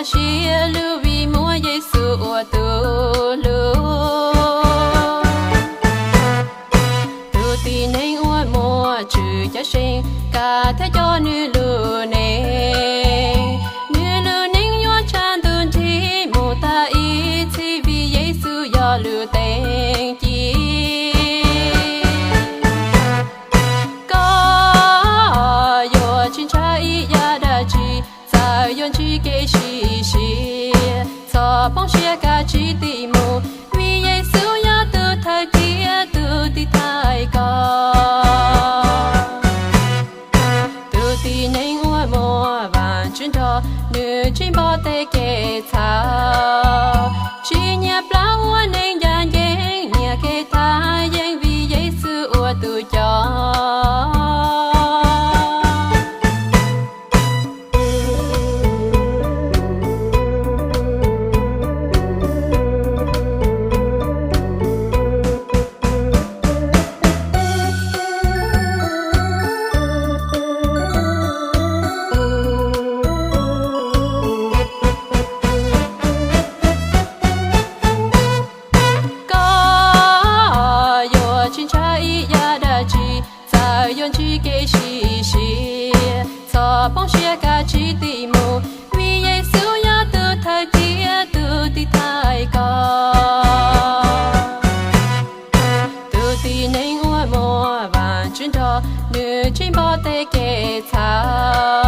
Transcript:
Siab lug vim muaj Yexus ua tug lug. Tug tib neeg uas muaj Tswv cawm seej, kav thiab coj nws lub neej, nws lub neej yuav tsav ntuj nrig mus tag ib txhis vim Yexus yog lub teeb ci. Koj yuav tsis ntshaw ib yam dab tsi, txawm yuav ntsib kev sim siab, txhob poob siab kav tsij tig mus, vim Yexus yog tug thawj thiab tug tiv thaiv koj. Tug tib neeg uas muaj Vaajtswv nrog, nws tsis npog tej kev txhaum, tsis nyiam plaub ua neeg ncaj ncees, nyiam kev thaj yeeb vim Yexus ua tug coj. Koj yuav tsis ntshaw ib yam dab tsi, txawm yuav ntsib kev sim siab, txhob poob siab kav tsij tig mus, vim Yexus yog tug thawj thiab tug tiv thaiv koj. Tug tib neeg uas muaj Vaajtswv nrog, nws tsis npog tej kev txhaum,